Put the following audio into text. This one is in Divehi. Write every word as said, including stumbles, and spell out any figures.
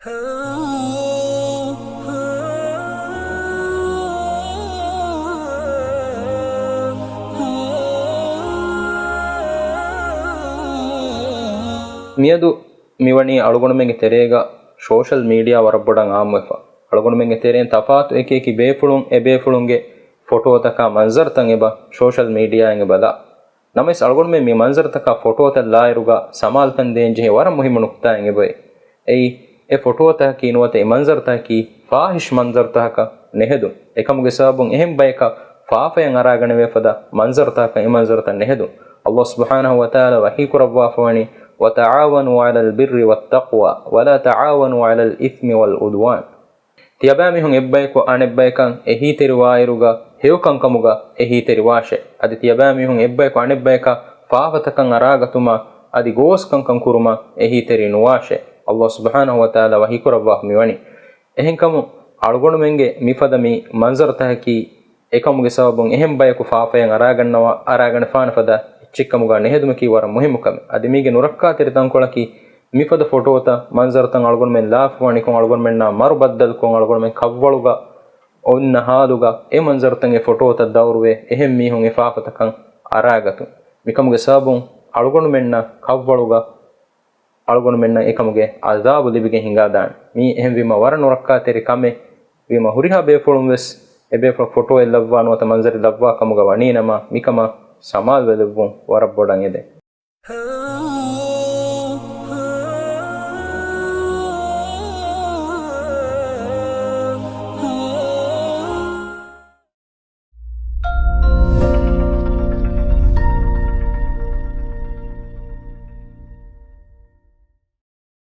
މިއަދު މިވަނީ އަޅުގަނޑުމެންގެ ތެރޭގަ ސޯޝަލް މީޑިއާ ވަރަށް ބޮޑަށް އާއްމުވެފަ. އަޅުގަނޑުމެންގެ ތެރެއިން ތަފާތު އެކި އެކި ބޭފުޅުން އެ ބޭފުޅުންގެ ފޮޓޯތަކާ މަންޒަރުތައް އެބަ ސޯޝަލް މީޑިއާއިން އެބަލާ. ނަމަވެސް އަޅުގަނޑުމެން މި މަންޒަރުތަކާ ފޮޓޯތައް ލާއިރުގަ ސަމާލުކަން ދޭންޖެހޭ ވަރަށް މުހިއްމު ނުކުތާއެއް އެބައޮތް. އެއީ، އެ ފޮޓޯތަކަކީ ނުވަތަ އެ މަންޒަރުތަކަކީ ފާހިޝް މަންޒަރުތަކަކަށް ނެހެދުން. އެކަމުގެ ސަބަބުން އެހެން ބަޔަކަށް ފާފައެއް އަރާގަނެވޭ ފަދަ މަންޒަރުތަކަކަށް އެ މަންޒަރުތައް ނެހެދުން. ﷲ ސުބްޙާނަހޫ ވަތަޢާލާ ވަޙީކުރައްވާފަވަނީ، "وتعاونوا على البر والتقوى ولا تعاونوا على الإثم والعدوان." ތިޔަބައިމީހުން އެއްބަޔަކު އަނެއްބަޔަކަށް އެހީތެރިވާއިރުގަ ހެޔޮކަންކަމުގަ އެހީތެރިވާށޭ. އަދި ތިޔަބައިމީހުން އެއްބަޔަކު އަނެއްބަޔަކަށް ފާފަތަކަށް އަރާގަތުމާ އަދި ގޯސްކަންކަން ކުރުމަށް އެހީތެރި ނުވާށޭ. ﷲ ސުބްޙާނަހޫ ވަތަޢާލާ ވަޙީކުރައްވާފަ މިވަނީ. އެހެންކަމުން އަޅުގަނޑުމެންގެ މިފަދަ މި މަންޒަރުތަކަކީ އެކަމުގެ ސަބަބުން އެހެން ބަޔަކު ފާފައެއް އަރާގަންނަވާ، އަރާގަނެފާނެ ފަދަ އެއްޗެއްކަމުގަ ނެހެދުމަކީ ވަރަށް މުހިއްމު ކަމެއް. އަދި މީގެ ނުރައްކާތެރި ތަންކޮޅަކީ މިފަދަ ފޮޓޯތައް، މަންޒަރުތައް އަޅުގަނޑުމެން ލާފަވަނިކޮށް، އަޅުގަނޑުމެންނާ މަރު ބައްދަލުކޮށް، އަޅުގަނޑުމެން ކަށްވަޅުގަ އޮންނަ ހާލުގަ އެ މަންޒަރުތައް އެ ފޮޓޯތައް ދައުރުވެ، އެހެން މީހުން އެ ފާފަތަކަށް އަރާގަތުން. މިކަމުގެ ސަބަބުން އަޅުގަނޑުމެންނަށް ކަށްވަޅުގަ އަޅުގަނޑުމެންނަށް އެކަމުގެ އަޒާބު ލިބިގެން ހިނގާދާނެ. މީ އެހެންވީމަ ވަރަށް ނުރައްކާތެރި ކަމެއް ވީމަ، ހުރިހާ ބޭފުޅުން ވެސް އެބޭފުޅަށް ފޮޓޯއެއް ލައްވާ ނުވަތަ މަންޒަރެއް ލައްވާ ކަމުގަ ވަނީނަމަ، މިކަމަށް ސަމާލުވެލެއްވުން ވަރަށް ބޮޑަށް އެދެން.